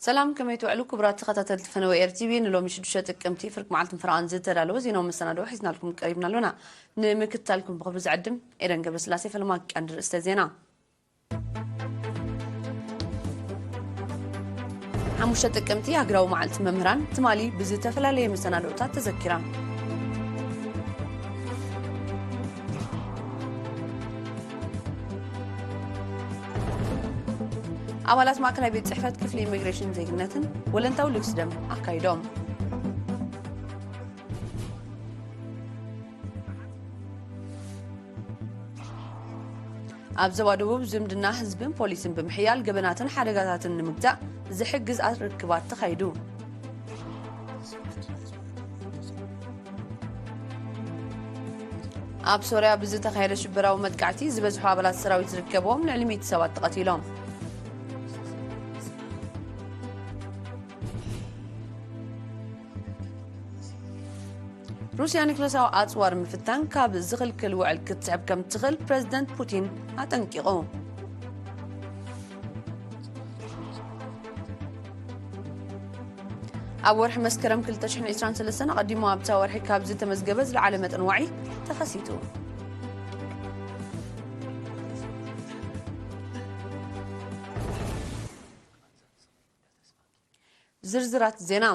ሰላም፣ ከመይ ትውዕሉ ክቡራት ተኸታተልቲ ፈነወ ኤር ቲቪ? ንሎሚ ሽዱሽተ ጥቅምቲ ፍርቂ መዓልቲ ምፍራቓን ዝተዳለወ ዜናዊ መሰናድኦ ሒዝናልኩም ቀሪብና ኣሎና። ንምክትታልኩም ብኽብሪ ዝዕድም ኤደን ገብረስላሴ። ፈለማ ቀንዲ ርእስተ ዜና። ሓሙሽተ ጥቅምቲ ሃገራዊ መዓልቲ መምህራን ትማሊ ብዝተፈላለየ መሰናድኦታት ተዘኪራ። ኣባላት ማእከላይ ቤት ጽሕፈት ክፍሊ ኢሚግሬሽን ዜግነትን ወለንታዊ ልግሲ ደም ኣካይዶም። ኣብ ዞባ ደቡብ ዝምድና ህዝብን ፖሊስን ብምሕያል ገበናትን ሓደጋታትን ንምግታእ ዝሕግዝ ርክባት ተኻይዱ። ኣብ ሶርያ ብዝተኻየደ ሽበራዊ መጥቃዕቲ ዝበዝሑ ኣባላት ሰራዊት ዝርከብዎም ልዕሊ ሚእቲ ሰባት ተቐቲሎም። ሩስያ ኒክለሳዊ ኣጽዋር ምፍታን ካብ ዝኽልክል ውዕል ክትስዕብ ከም ትኽእል ፕረዚደንት ፑቲን ኣጠንቂቑ። ኣብ ወርሒ መስከረም ክልተ ሽሕን ዕስራን ሰለስተን ኣቐዲሙ ኣብታ ወርሒ ካብ ዝተመዝገበ ዝለዓለ መጠን ዋዒ ተኸሲቱ። ዝርዝራት ዜና።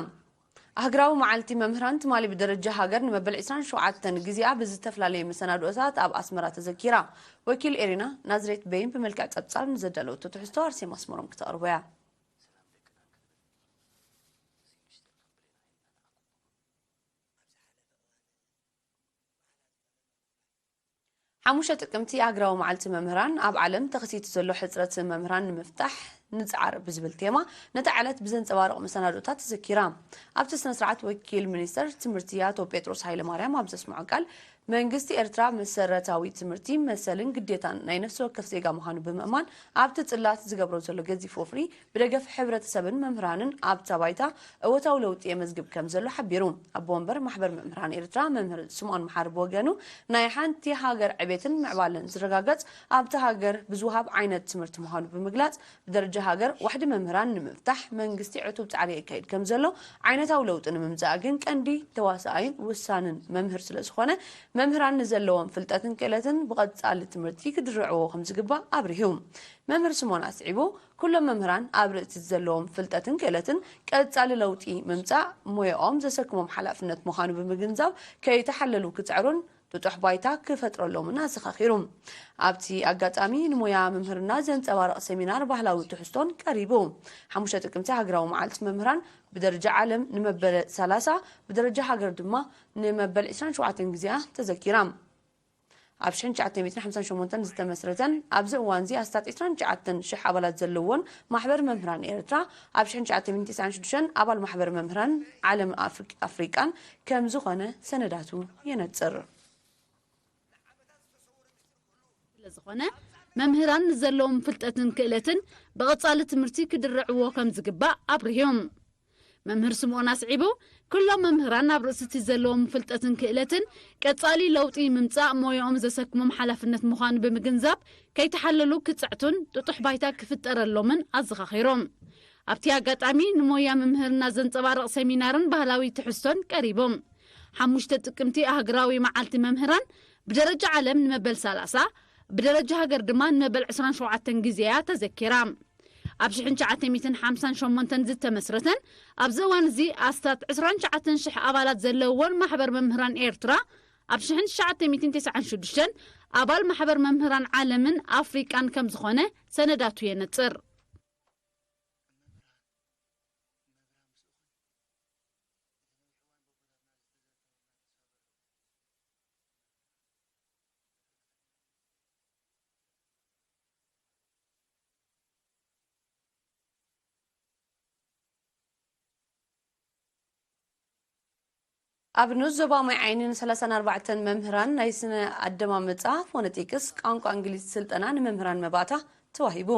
ኣህግራዊ መዓልቲ መምህራን ትማሊ ብደረጃ ሃገር ንመበል ዕስራን ሸውዓተን ግዜኣ ብዝተፈላለየ መሰናድኦታት ኣብ ኣስመራ ተዘኪራ። ወኪል ኤሪና ናዝሬት በይን ብመልክዕ ጸብጻብ ንዘዳለወቶ ትሕዝቶ ኣርሴማ ኣስመሮም ክተቕርቦ እያ። ሓሙሽተ ጥቅምቲ ኣህግራዊ መዓልቲ መምህራን ኣብ ዓለም ተኸሲቱ ዘሎ ሕጽረት መምህራን ንምፍታሕ ንጽዓር ብዝብል ቴማ ነታ ዕለት ብዘንጸባርቕ መሰናድኦታት ተዘኪራ። ኣብቲ ስነ ስርዓት ወኪል ሚኒስተር ትምህርቲ ኣቶ ጴጥሮስ ሃይለማርያም ኣብ ዘስምዖ ቃል፣ መንግስቲ ኤርትራ መሰረታዊ ትምህርቲ መሰልን ግዴታን ናይ ነፍሲ ወከፍ ዜጋ ምዃኑ ብምእማን ኣብቲ ጽላት ዝገብሮ ዘሎ ገዚፍ ወፍሪ ብደገፍ ሕብረተሰብን መምህራንን ኣብታ ባይታ እወታዊ ለውጢ የመዝግብ ከም ዘሎ ሓቢሩ። ኣቦ ወንበር ማሕበር መምህራን ኤርትራ መምህር ስምኦን መሓሪ ብወገኑ፣ ናይ ሓንቲ ሃገር ዕቤትን ምዕባለን ዝረጋገጽ ኣብታ ሃገር ብዝወሃብ ዓይነት ትምህርቲ ምዃኑ ብምግላጽ፣ ብደረጃ ሃገር ዋሕዲ መምህራን ንምፍታሕ መንግስቲ ዕቱብ ጻዕሪ የካይድ ከም ዘሎ፣ ዓይነታዊ ለውጢ ንምምጻእ ግን ቀንዲ ተዋሳኣይን ውሳንን መምህር ስለ ዝኾነ፣ መምህራን ንዘለዎም ፍልጠትን ክእለትን ብቐጻሊ ትምህርቲ ክድርዕዎ ከም ዝግባእ ኣብሪሁ። መምህር ስምኦን ኣስዒቡ፣ ኩሎም መምህራን ኣብ ርእሲ ዘለዎም ፍልጠትን ክእለትን ቀጻሊ ለውጢ ምምጻእ ሞያኦም ዘሰክሞም ሓላፍነት ምዃኑ ብምግንዛብ፣ ከይተሓለሉ ክጽዕሩን ጥጡሕ ባይታ ክፈጥረሎምን ኣዘኻኺሩ። ኣብቲ ኣጋጣሚ ንሞያ ምምህርና ዘንጸባርቕ ሰሚናር ባህላዊ ትሕዝቶን ቀሪቡ። ሓሙሽተ ጥቅምቲ ሃገራዊ መዓልቲ መምህራን ብደረጃ ዓለም ንመበል ሰላሳ፣ ብደረጃ ሃገር ድማ ንመበል ዕስራን ሸውዓተን ግዜኣ ተዘኪራ። ኣብ ሽሕን ትሽዓተ ሚእትን ሓምሳን ሸሞንተን ዝተመስረተን ኣብዚ እዋንዚ ኣስታት ዕስራን ትሽዓተን ሽሕ ኣባላት ዘለዎን ማሕበር መምህራን ኤርትራ፣ ኣብ ሽሕን ትሽዓተ ሚእትን ተስዓን ሽዱሽተን ኣባል ማሕበር መምህራን ዓለም ኣፍሪ-፣ ኣፍሪቃን ከም ዝኾነ ሰነዳቱ የነጽር። ስለ ዝኾነ፣ መምህራን ንዘለዎም ፍልጠትን ክእለትን ብቐጻሊ ትምህርቲ ክድርዕዎ ከም ዝግባእ ኣብሪሆም። መምህር ስምኦን ኣስዒቡ፣ ኩሎም መምህራን ኣብ ርእሲ እቲ ዘለዎም ፍልጠትን ክእለትን ቀጻሊ ለውጢ ምምጻእ ሞያኦም ዘሰክሞም ሓላፍነት ምዃኑ ብምግንዛብ፣ ከይተሓለሉ ክጽዕቱን ጥጡሕ ባይታ ክፍጠረሎምን ኣዘኻኺሮም። ኣብቲ ኣጋጣሚ ንሞያ ምምህርና ዘንጸባርቕ ሰሚናርን ባህላዊ ትሕዝቶን ቀሪቦም። ሓሙሽተ ጥቅምቲ ኣህግራዊ መዓልቲ መምህራን ብደረጃ ዓለም ንመበል ሰላሳ፣ ብደረጃ ሃገር ድማ ንመበል ዕስራን ሸውዓተን ግዜያ ተዘኪራ። ኣብ ሽሕን ትሽዓተ ሚእትን ሓምሳን ሸሞንተን ዝተመስረተን ኣብዚ እዋን እዚ ኣስታት ዕስራን ትሽዓተን ሽሕ ኣባላት ዘለውዎን ማሕበር መምህራን ኤርትራ፣ ኣብ ሽሕን ትሽዓተ ሚእትን ተስዓን ሽዱሽተን ኣባል ማሕበር መምህራን ዓለምን ኣፍሪቃን ከም ዝኾነ ሰነዳቱ የነጽር። ኣብ ንኡስ ዞባ ማይ ዓይኒ ንሰላሳን ኣርባዕተን መምህራን ናይ ስነ ኣደማምጻ፣ ፎነቲክስ፣ ቋንቋ እንግሊዝ ስልጠና ንመምህራን መባእታ ተዋሂቡ።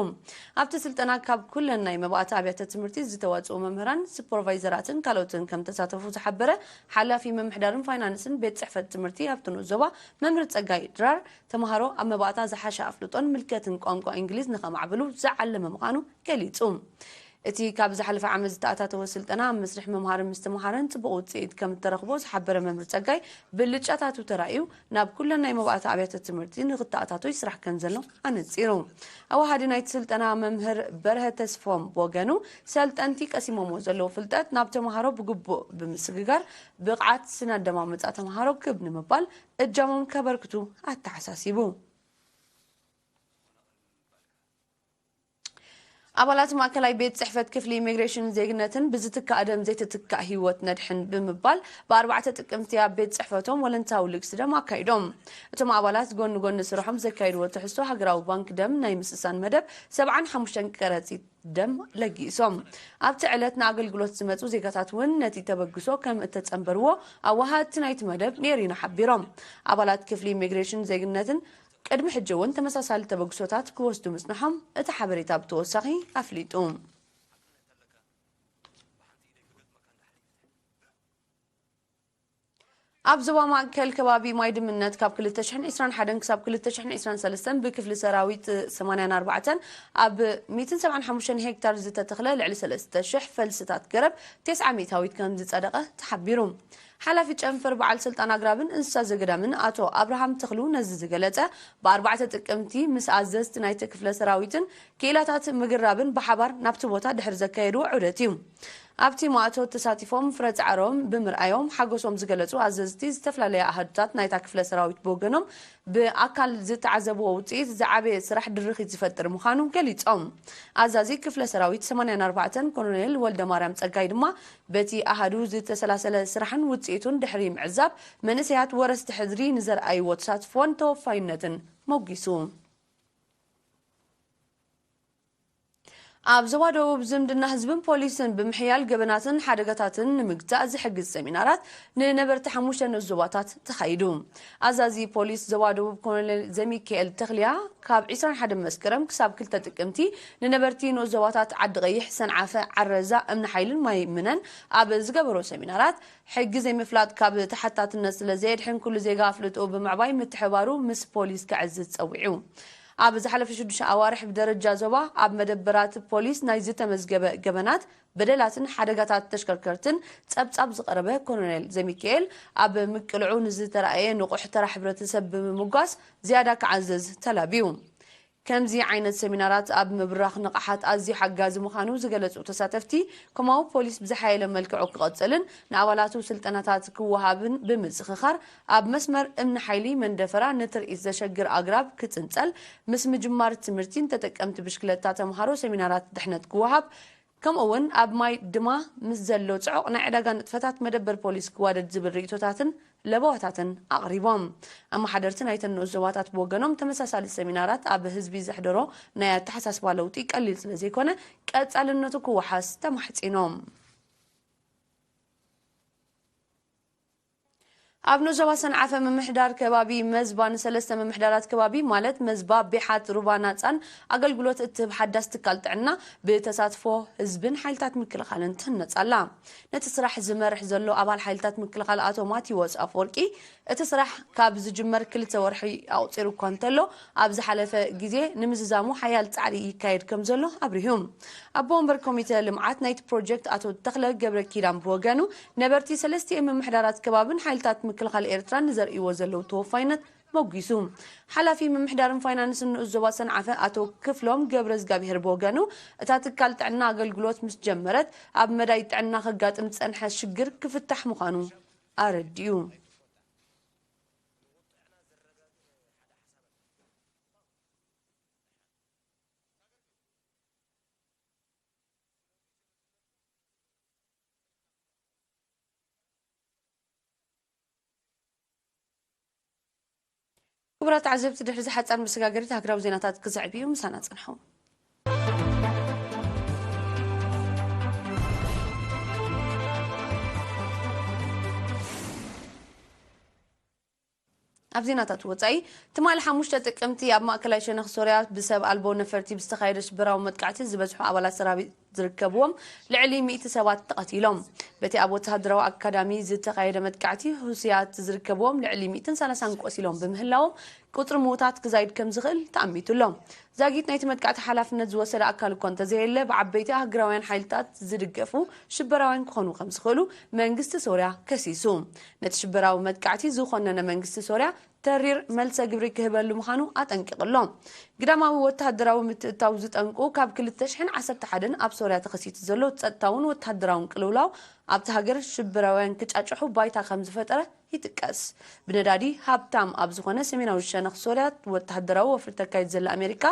ኣብቲ ስልጠና ካብ ኩለን ናይ መባእታ ኣብያተ ትምህርቲ ዝተዋጽኡ መምህራን፣ ሱፐርቫይዘራትን ካልኦትን ከም ተሳተፉ ዝሓበረ ሓላፊ ምምሕዳርን ፋይናንስን ቤት ጽሕፈት ትምህርቲ ኣብቲ ንኡስ ዞባ መምህር ጸጋይ ድራር፣ ተምሃሮ ኣብ መባእታ ዝሓሸ ኣፍልጦን ምልከትን ቋንቋ እንግሊዝ ንኸማዕብሉ ዝዓለመ ምዃኑ ገሊጹ። እቲ ካብ ዝሓለፈ ዓመት ዝተኣታተወ ስልጠና ኣብ መስርሕ ምምሃርን ምስትምሃርን ጽቡቕ ውጽኢት ከም እተረኽቦ ዝሓበረ መምህር ጸጋይ፣ ብልጫታቱ ተራእዩ ናብ ኩለን ናይ መባእታ ኣብያተ ትምህርቲ ንኽተኣታቶ ይስራሕ ከም ዘሎ ኣነጺሩ። ኣዋሃዲ ናይቲ ስልጠና መምህር በርሀ ተስፎም ብወገኑ፣ ሰልጠንቲ ቀሲሞሞ ዘለዉ ፍልጠት ናብ ተምሃሮ ብግቡእ ብምስግጋር ብቕዓት ስነ ኣደማምጻ ተምሃሮ ክብ ንምባል እጃሞም ከበርክቱ ኣተሓሳሲቡ። ኣባላት ማእከላይ ቤት ጽሕፈት ክፍሊ ኢሚግሬሽን ዜግነትን ብዝትካእ ደም ዘይትትካእ ህይወት ነድሕን ብምባል ብኣርባዕተ ጥቅምቲ ኣብ ቤት ጽሕፈቶም ወለንታዊ ልግሲ ደም ኣካይዶም። እቶም ኣባላት ጎኒ ጎኒ ስርሖም ዘካይድዎ ትሕዝቶ ሃገራዊ ባንክ ደም ናይ ምስሳን መደብ ሰብዓን ሓሙሽተን ከረጺት ደም ለጊሶም። ኣብቲ ዕለት ንኣገልግሎት ዝመጹ ዜጋታት እውን ነቲ ተበግሶ ከም እተጸንበርዎ ኣዋሃድቲ ናይቲ መደብ ኔሪና ሓቢሮም። ኣባላት ክፍሊ ኢሚግሬሽን ዜግነትን ቅድሚ ሕጂ እውን ተመሳሳሊ ተበግሶታት ክወስዱ ምጽንሖም እቲ ሓበሬታ ብተወሳኺ ኣፍሊጡ። ኣብ ዞባ ማእከል ከባቢ ማይ ድምነት ካብ ክልተ ሽሕን ዕስራን ሓደን ክሳብ ክልተ ሽሕን ዕስራን ሰለስተን ብክፍሊ ሰራዊት ሰማንያን ኣርባዕተን ኣብ ሚእትን ሰብዓን ሓሙሽተን ሄክታር ዝተተኽለ ልዕሊ ሰለስተ ሽሕ ፈልስታት ገረብ ተስዓ ሚእታዊት ከም ዝጸደቐ ተሓቢሩ። ሓላፊ ጨንፈር በዓል ስልጣን ኣግራብን እንስሳ ዘገዳምን ኣቶ ኣብርሃም ተኽሉ ነዚ ዝገለጸ ብኣርባዕተ ጥቅምቲ ምስ ኣዘዝቲ ናይቲ ክፍለ ሰራዊትን ክኢላታት ምግራብን ብሓባር ናብቲ ቦታ ድሕሪ ዘካየድዎ ዑደት እዩ። ኣብቲ ማእቶት ተሳቲፎም ፍረ ጻዕሮም ብምርኣዮም ሓጎሶም ዝገለጹ ኣዘዝቲ ዝተፈላለያ ኣሃዱታት ናይታ ክፍለ ሰራዊት ብወገኖም ብኣካል ዝተዓዘብዎ ውጽኢት ዝዓበየ ስራሕ ድርኺት ዝፈጥር ምዃኑ ገሊጾም። ኣዛዚ ክፍለ ሰራዊት ሰማንያን ኣርባዕተን ኮሎኔል ወልደማርያም ጸጋይ ድማ በቲ ኣሃዱ ዝተሰላሰለ ስራሕን ውጽኢቱን ድሕሪ ምዕዛብ መንእሰያት ወረስቲ ሕድሪ ንዘርኣይዎ ተሳትፎን ተወፋይነትን ሞጊሱ። ኣብ ዞባ ደቡብ ዝምድና ህዝብን ፖሊስን ብምሕያል ገበናትን ሓደጋታትን ንምግታእ ዝሕግዝ ሰሚናራት ንነበርቲ ሓሙሽተ ንኡስ ዞባታት ተኻይዱ። ኣዛዚ ፖሊስ ዞባ ደቡብ ኮሎኔል ዘሚካኤል ተኽልያ ካብ ዕስራን ሓደን መስከረም ክሳብ ክልተ ጥቅምቲ ንነበርቲ ንኡስ ዞባታት ዓዲ ቀይሕ፣ ሰንዓፈ፣ ዓረዛ፣ እምኒ ሓይልን ማይ ምነን ኣብ ዝገበሮ ሰሚናራት ሕጊ ዘይምፍላጥ ካብ ተሓታትነት ስለ ዘየድሕን ኩሉ ዜጋ ኣፍልጥኡ ብምዕባይ ምትሕባሩ ምስ ፖሊስ ከዕዝዝ ጸዊዑ። ኣብ ዝሓለፈ ሽዱሽተ ኣዋርሕ ብደረጃ ዞባ ኣብ መደበራት ፖሊስ ናይ ዝተመዝገበ ገበናት፣ በደላትን ሓደጋታት ተሽከርከርትን ጸብጻብ ዝቐረበ ኮሎኔል ዘሚካኤል፣ ኣብ ምቅልዑ ንዝተራእየ ንቑሕ ተራ ሕብረተሰብ ብምምጓስ ዝያዳ ክዓዘዝ ተላብዩ። ከምዚ ዓይነት ሰሚናራት ኣብ ምብራኽ ንቕሓት ኣዝዩ ሓጋዚ ምዃኑ ዝገለጹ ተሳተፍቲ፣ ከምኡ ፖሊስ ብዝሓየለ መልክዑ ክቐጽልን ንኣባላቱ ስልጠናታት ክወሃብን ብምዝኽኻር፣ ኣብ መስመር እምኒ ሓይሊ መንደፈራ ንትርኢት ዘሸግር ኣግራብ ክጽንጸል፣ ምስ ምጅማር ትምህርቲ ንተጠቀምቲ ብሽክለታ ተምሃሮ ሰሚናራት ድሕነት ክወሃብ፣ ከምኡ እውን ኣብ ማይ ድማ ምስ ዘሎ ጽዑቕ ናይ ዕዳጋ ንጥፈታት መደበር ፖሊስ ክዋደድ ዝብል ርእይቶታትን ለበዋታትን ኣቕሪቦም። ኣመሓደርቲ ናይተን ንኡስ ዞባታት ብወገኖም ተመሳሳሊ ሰሚናራት ኣብ ህዝቢ ዘሕደሮ ናይ ኣተሓሳስባ ለውጢ ቀሊል ስለ ዘይኮነ ቀጻልነቱ ክወሓስ ተማሕጺኖም። ኣብ ንኡስ ዞባ ሰንዓፈ ምምሕዳር ከባቢ መዝባ ንሰለስተ ምምሕዳራት ከባቢ ማለት መዝባ፣ ቢሓት፣ ሩባ ናጻን ኣገልግሎት እትህብ ሓዳስ ትካል ጥዕና ብተሳትፎ ህዝብን ሓይልታት ምክልኻልን ትህነጽ ኣላ። ነቲ ስራሕ ዝመርሕ ዘሎ ኣባል ሓይልታት ምክልኻል ኣቶ ማቴዎስ ኣፈወርቂ፣ እቲ ስራሕ ካብ ዝጅመር ክልተ ወርሒ ኣቑጺሩ እኳ እንተሎ፣ ኣብ ዝሓለፈ ግዜ ንምዝዛሙ ሓያል ጻዕሪ ይካየድ ከም ዘሎ ኣብሪሁ። ኣቦ ወንበር ኮሚተ ልምዓት ናይቲ ፕሮጀክት ኣቶ ተኽለ ገብረ ኪዳን ብወገኑ፣ ነበርቲ ሰለስቲኤን ምምሕዳራት ከባብን ሓይልታት ምክልኻል ኤርትራን ንዘርእይዎ ዘለዉ ተወፋይነት ሞጊሱ። ሓላፊ ምምሕዳርን ፋይናንስን ንኡስ ዞባ ሰንዓፈ ኣቶ ክፍሎም ገብረ እግዚኣብሄር ብወገኑ፣ እታ ትካል ጥዕና ኣገልግሎት ምስ ጀመረት፣ ኣብ መዳይ ጥዕና ከጋጥም ዝጸንሐ ሽግር ክፍታሕ ምዃኑ ኣረዲኡ። ክቡራት ተዓዘብቲ፣ ድሕሪ እዚ ሓጻር መሰጋገሪት ሃገራዊ ዜናታት ክስዕብ እዩ። ምሳና ጽንሑ። ኣብ ዜናታት ወጻኢ፣ ትማሊ ሓሙሽተ ጥቅምቲ ኣብ ማእከላይ ሸነኽ ሶርያ ብሰብ ኣልቦ ነፈርቲ ብዝተኻየደ ሽበራዊ መጥቃዕቲ ዝበዝሑ ኣባላት ሰራዊት ዝርከብዎም ልዕሊ ሚእቲ ሰባት ተቐቲሎም። በቲ ኣብ ወተሃደራዊ ኣካዳሚ ዝተኻየደ መጥቃዕቲ፣ ሁስያት ዝርከብዎም ልዕሊ ሚእትን ሰላሳን ቆሲሎም ብምህላዎም፣ ቁጽሪ ምዉታት ክዛይድ ከም ዝኽእል ተኣሚቱ ኣሎ። ዛጊት ናይቲ መጥቃዕቲ ሓላፍነት ዝወሰደ ኣካል እኳ እንተዘየለ፣ ብዓበይቲ ኣህግራውያን ሓይልታት ዝድገፉ ሽበራውያን ክኾኑ ከም ዝኽእሉ መንግስቲ ሶርያ ከሲሱ። ነቲ ሽበራዊ መጥቃዕቲ ዝኾነነ መንግስቲ ሶርያ ተሪር መልሰ ግብሪ ክህበሉ ምዃኑ ኣጠንቂቑ ኣሎ። ግዳማዊ ወተሃደራዊ ምትእትታው ዝጠንቁ ካብ ክልተ ሽሕን ዓሰርተ ሓደን ኣብ ሶርያ ተኸሲቱ ዘሎ ጸጥታውን ወተሃደራውን ቅልውላው ኣብቲ ሃገር ሽበራውያን ክጫጭሑ ባይታ ከም ዝፈጠረ ይጥቀስ። ብነዳዲ ሃብታም ኣብ ዝኾነ ሰሜናዊ ሸነኽ ሶርያ ወተሃደራዊ ወፍሪ ተካይድ ዘላ ኣሜሪካ፣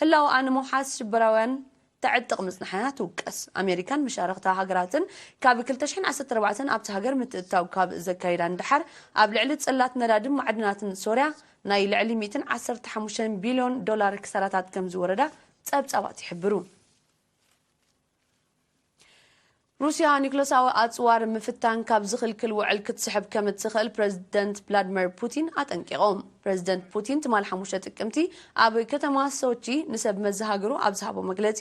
ህላወኣ ንምውሓስ ሽበራውያን ተዕጥቕ ምጽንሓ ትውቀስ። ኣሜሪካን መሻርኽታ ሃገራትን ካብ ክልተ ሽሕን ዓሰርተ ኣርባዕተን ኣብቲ ሃገር ምትእትታው ካብ ዘካይዳ ንደሓር፣ ኣብ ልዕሊ ጽላት ነዳድን ማዕድናትን ሶርያ ናይ ልዕሊ ሚእትን ዓሰርተ ሓሙሽተን ቢልዮን ዶላር ክሳራታት ከም ዝወረዳ ጸብጻባት ይሕብሩ። ሩስያ ኒክለሳዊ ኣጽዋር ምፍታን ካብ ዝኽልክል ውዕል ክትስሕብ ከም እትኽእል ፕረዚደንት ቭላድሚር ፑቲን ኣጠንቂቖም። ፕረዚደንት ፑቲን ትማል ሓሙሽተ ጥቅምቲ ኣብ ከተማ ሶቺ ንሰብ መዚ ሃገሩ ኣብ ዝሃቦ መግለጺ፣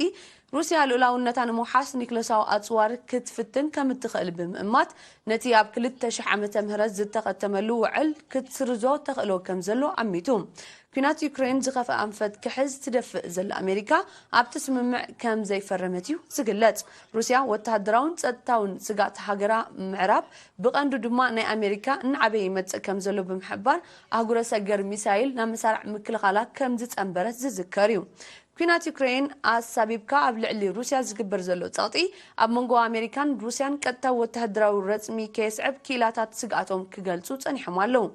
ሩስያ ልኡላውነታ ንምውሓስ ኒክለሳዊ ኣጽዋር ክትፍትን ከም እትኽእል ብምእማት፣ ነቲ ኣብ ክልተ ሽሕ ዓመተ ምህረት ዝተኸተመሉ ውዕል ክትስርዞ ተኽእሎ ከም ዘሎ ኣሚቱ። ኲናት ዩክሬን ዝኸፍአ ኣንፈት ክሕዝ ትደፍእ ዘላ ኣሜሪካ፣ ኣብቲ ስምምዕ ከም ዘይፈረመት እዩ ዝግለጽ። ሩስያ ወተሃደራውን ጸጥታውን ስግኣት ሃገራ ምዕራብ፣ ብቐንዱ ድማ ናይ ኣሜሪካ፣ እናዓበየ ይመጽእ ከም ዘሎ ብምሕባር፣ ኣህጉረ ሰገር ሚሳይል ናብ መሳርዕ ምክልኻላ ከም ዝጸንበረት ዝዝከር እዩ። ኲናት ዩክሬን ኣሳቢብካ ኣብ ልዕሊ ሩስያ ዝግበር ዘሎ ጸቕጢ፣ ኣብ መንጎ ኣሜሪካን ሩስያን ቀጥታዊ ወተሃደራዊ ረጽሚ ከየስዕብ ክኢላታት ስግኣቶም ክገልጹ ጸኒሖም ኣለዉ።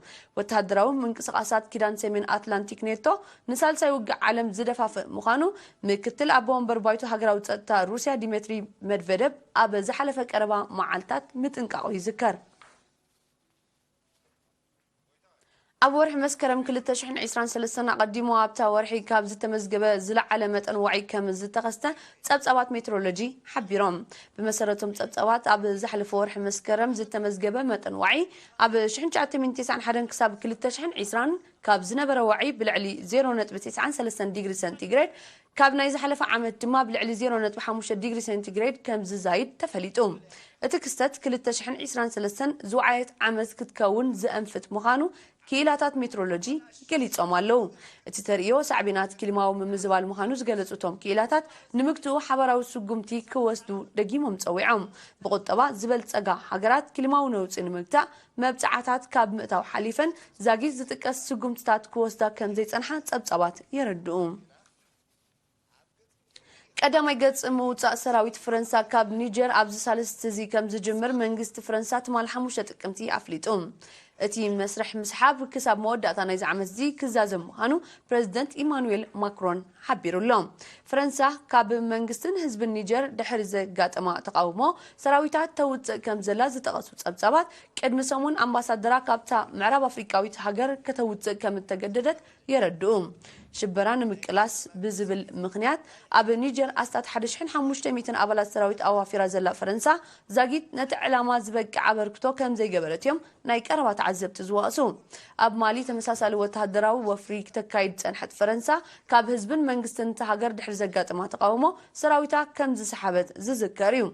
ወተሃደራዊ ምንቅስቓሳት ኪዳን ሰሜን ኣትላንቲክ ኔቶ ንሳልሳይ ውግእ ዓለም ዝደፋፍእ ምዃኑ፣ ምክትል ኣቦ ወንበር ባይቶ ሃገራዊ ጸጥታ ሩስያ ዲሜትሪ መድቨደብ ኣብ ዝሓለፈ ቀረባ መዓልታት ምጥንቃቑ ይዝከር። ኣብ ወርሒ መስከረም ክልተ ሽሕን ዕስራን ሰለስተን ኣቐዲሙ ኣብታ ወርሒ ካብ ዝተመዝገበ ዝለዓለ መጠን ዋዒ ከም ዝተኸስተ ጸብጻባት ሜትሮሎጂ ሓቢሮም። ብመሰረቶም ጸብጻባት፣ ኣብ ዝሓለፈ ወርሒ መስከረም ዝተመዝገበ መጠን ዋዒ ኣብ ሽሕን ትሽዓተ ሚእትን ተስዓን ሓደን ክሳብ ክልተ ሽሕን ዕስራን ካብ ዝነበረ ዋዒ ብልዕሊ ዜሮ ነጥቢ ተስዓን ሰለስተን ዲግሪ ሰንቲግሬድ፣ ካብ ናይ ዝሓለፈ ዓመት ድማ ብልዕሊ ዜሮ ነጥቢ ሓሙሽተ ዲግሪ ሰንቲግሬድ ከም ዝዛይድ ተፈሊጡ። እቲ ክስተት ክልተ ሽሕን ዕስራን ሰለስተን ዝወዓየት ዓመት ክትከውን ዘእንፍት ምዃኑ ክኢላታት ሜትሮሎጂ ገሊጾም ኣለዉ። እቲ ተርእዮ ሳዕቤናት ክሊማዊ ምምዝባል ምዃኑ ዝገለጹ እቶም ክኢላታት፣ ንምግትኡ ሓባራዊ ስጉምቲ ክወስዱ ደጊሞም ጸዊዖም። ብቁጠባ ዝበልጸጋ ሃገራት ክሊማዊ ነውጺ ንምግታእ መብጽዓታት ካብ ምእታው ሓሊፈን ዛጊት ዝጥቀስ ስጉምትታት ክወስዳ ከም ዘይጸንሓ ጸብጻባት የረድኡ። ቀዳማይ ገጽ ምውጻእ ሰራዊት ፈረንሳ ካብ ኒጀር ኣብዚ ሳልስቲ እዚ ከም ዝጅምር መንግስቲ ፈረንሳ ትማል ሓሙሽተ ጥቅምቲ ኣፍሊጡ። እቲ መስርሕ ምስሓብ ክሳብ መወዳእታ ናይዚ ዓመት እዚ ክዛዘም ምዃኑ ፕረዚደንት ኢማኑኤል ማክሮን ሓቢሩ ኣሎ። ፈረንሳ ካብ መንግስትን ህዝብን ኒጀር ድሕሪ ዘጋጠማ ተቓውሞ ሰራዊታ ተውጽእ ከም ዘላ ዝጠቐሱ ጸብጻባት፣ ቅድሚ ሰሙን ኣምባሳደራ ካብታ ምዕራብ ኣፍሪቃዊት ሃገር ከተውጽእ ከም እተገደደት የረድኡ። ሽበራ ንምቅላስ ብዝብል ምኽንያት ኣብ ኒጀር ኣስታት ሓደ ሽሕን ሓሙሽተ ሚእትን ኣባላት ሰራዊት ኣዋፊራ ዘላ ፈረንሳ፣ ዛጊት ነቲ ዕላማ ዝበቅዕ ኣበርክቶ ከም ዘይገበረት እዮም ናይ ቀረባ ተዓዘብቲ ዝወቕሱ። ኣብ ማሊ ተመሳሳሊ ወተሃደራዊ ወፍሪ ክተካይድ ዝጸንሐት ፈረንሳ፣ ካብ ህዝብን መንግስትን እታ ሃገር ድሕሪ ዘጋጠማ ተቓውሞ ሰራዊታ ከም ዝሰሓበት ዝዝከር እዩ።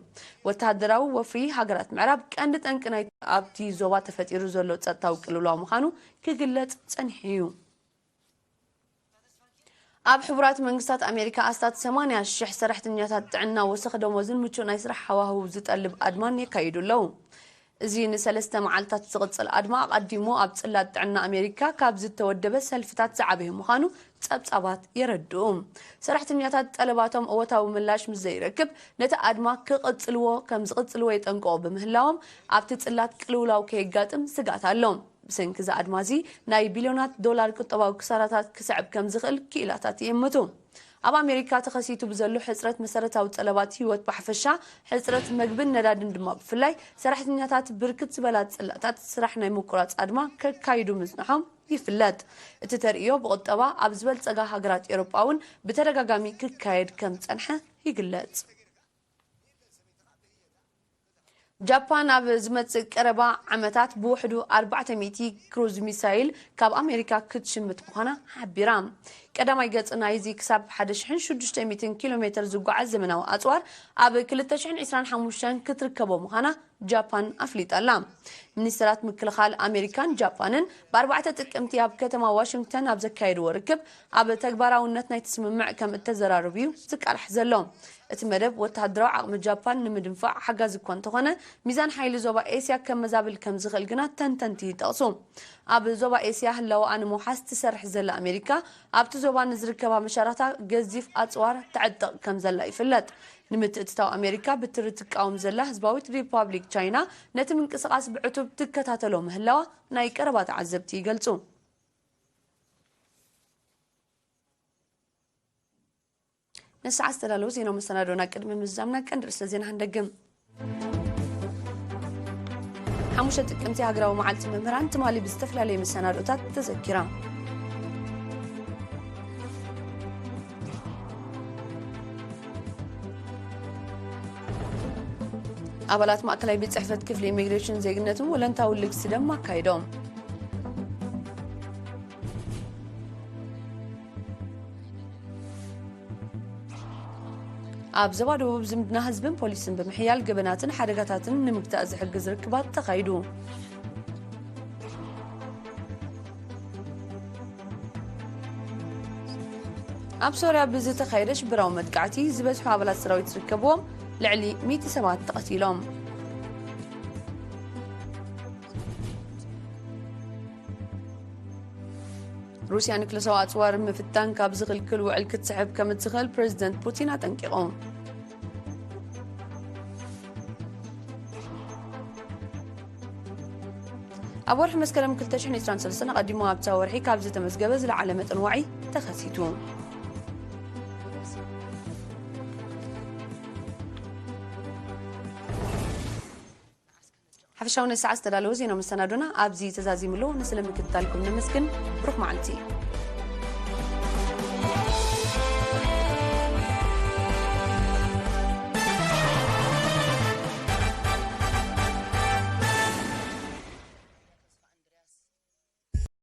ወተሃደራዊ ወፍሪ ሃገራት ምዕራብ ቀንዲ ጠንቂ ናይ ኣብቲ ዞባ ተፈጢሩ ዘሎ ጸጥታዊ ቅልውላው ምዃኑ ክግለጽ ጸኒሑ እዩ። ኣብ ሕቡራት መንግስታት ኣሜሪካ ኣስታት ሰማንያ ሽሕ ሰራሕተኛታት ጥዕና ወሰኽ ደሞዝን ምቹእ ናይ ስራሕ ሃዋህው ዝጠልብ ኣድማን የካይዱ ኣለዉ። እዚ ንሰለስተ መዓልታት ዝቕጽል ኣድማ፣ ኣቐዲሙ ኣብ ጽላት ጥዕና ኣሜሪካ ካብ ዝተወደበ ሰልፍታት ዝዓበየ ምዃኑ ጸብጻባት የረድኡ። ሰራሕተኛታት ጠለባቶም እወታዊ ምላሽ ምስ ዘይረክብ፣ ነቲ ኣድማ ክቕጽልዎ ከም ዝቕጽልዎ የጠንቅቑ ብምህላዎም፣ ኣብቲ ጽላት ቅልውላው ከየጋጥም ስግኣት ኣሎ። ብሰንኪ እዚ ኣድማ እዚ ናይ ቢልዮናት ዶላር ቁጠባዊ ክሳራታት ክስዕብ ከም ዝኽእል ክኢላታት ይእምቱ። ኣብ ኣሜሪካ ተኸሲቱ ብዘሎ ሕጽረት መሰረታዊ ጠለባት ህይወት ብሓፈሻ፣ ሕጽረት መግብን ነዳድን ድማ ብፍላይ፣ ሰራሕተኛታት ብርክት ዝበላ ጽላታት ስራሕ ናይ ምቁራጽ ኣድማ ከካይዱ ምጽንሖም ይፍለጥ። እቲ ተርእዮ ብቁጠባ ኣብ ዝበልጸጋ ሃገራት ኤውሮጳ እውን ብተደጋጋሚ ክካየድ ከም ዝጸንሐ ይግለጽ። ጃፓን ኣብ ዝመጽእ ቀረባ ዓመታት ብውሕዱ ኣርባዕተ ሚእቲ ክሩዝ ሚሳይል ካብ ኣሜሪካ ክትሽምት ምዃና ሓቢራ። ቀዳማይ ገጽ ናይዚ ክሳብ ሓደ ሽሕን ሽዱሽተ ሚእትን ኪሎ ሜትር ዝጓዓዝ ዘመናዊ ኣጽዋር ኣብ ክልተ ሽሕን ዕስራን ሓሙሽተን ክትርከቦ ምዃና ጃፓን ኣፍሊጣ ኣላ። ሚኒስትራት ምክልኻል ኣሜሪካን ጃፓንን ብኣርባዕተ ጥቅምቲ ኣብ ከተማ ዋሽንግተን ኣብ ዘካየድዎ ርክብ ኣብ ተግባራውነት ናይቲ ስምምዕ ከም እተዘራረቡ እዩ ዝቃላሕ ዘሎ። እቲ መደብ ወተሃደራዊ ዓቕሚ ጃፓን ንምድንፋዕ ሓጋዚ እኳ እንተኾነ፣ ሚዛን ሓይሊ ዞባ ኤስያ ከመዛብል ከም ዝኽእል ግና ተንተንቲ ይጠቕሱ። ኣብ ዞባ ኤስያ ህላወኣ ንምውሓስ ትሰርሕ ዘላ ኣሜሪካ፣ ኣብቲ ዞባ ንዝርከባ መሻርኽታ ገዚፍ ኣጽዋር ተዕጥቕ ከም ዘላ ይፍለጥ። ንምትእትታው ኣሜሪካ ብትሪ ትቃወም ዘላ ህዝባዊት ሪፓብሊክ ቻይና፣ ነቲ ምንቅስቓስ ብዕቱብ ትከታተሎ ምህላዋ ናይ ቀረባ ተዓዘብቲ ይገልጹ። ንሰዓት ዝተዳለዉ ዜናዊ መሰናዶና ቅድሚ ምዝዛምና ቀንዲ ርእሰ ዜና ክንደግም። ሓሙሽተ ጥቅምቲ ሃገራዊ መዓልቲ መምህራን ትማሊ ብዝተፈላለየ መሰናዶታት ተዘኪራ። ኣባላት ማእከላይ ቤት ጽሕፈት ክፍሊ ኢሚግሬሽን ዜግነትን ወለንታዊ ልግሲ ደም ኣካይዶም። ኣብ ዞባ ደቡብ ዝምድና ህዝብን ፖሊስን ብምሕያል ገበናትን ሓደጋታትን ንምግታእ ዝሕግዝ ርክባት ተኻይዱ። ኣብ ሶርያ ብዝተኻየደ ሽበራዊ መጥቃዕቲ ዝበዝሑ ኣባላት ሰራዊት ዝርከብዎም ልዕሊ ሚእቲ ሰባት ተቐቲሎም። ሩስያ ኒክለሳዊ ኣጽዋር ምፍታን ካብ ዝኽልክል ውዕል ክትስሕብ ከም እትኽእል ፕሬዚደንት ፑቲን ኣጠንቂቑ። ኣብ ወርሒ መስከረም ክልተ ሽሕን ዕስራን ሰለስተን ኣቐዲሙ ኣብታ ወርሒ ካብ ዝተመዝገበ ዝለዓለ መጠን ዋዒ ተኸሲቱ። ሓፈሻዊ ነዚ ሰዓት ዝተዳለወ ዜና መሰናዶና ኣብዚ ተዛዚሙ ኣሎ። ንስለ ምክትታልኩም ነመስግን። ብሩኽ መዓልቲ።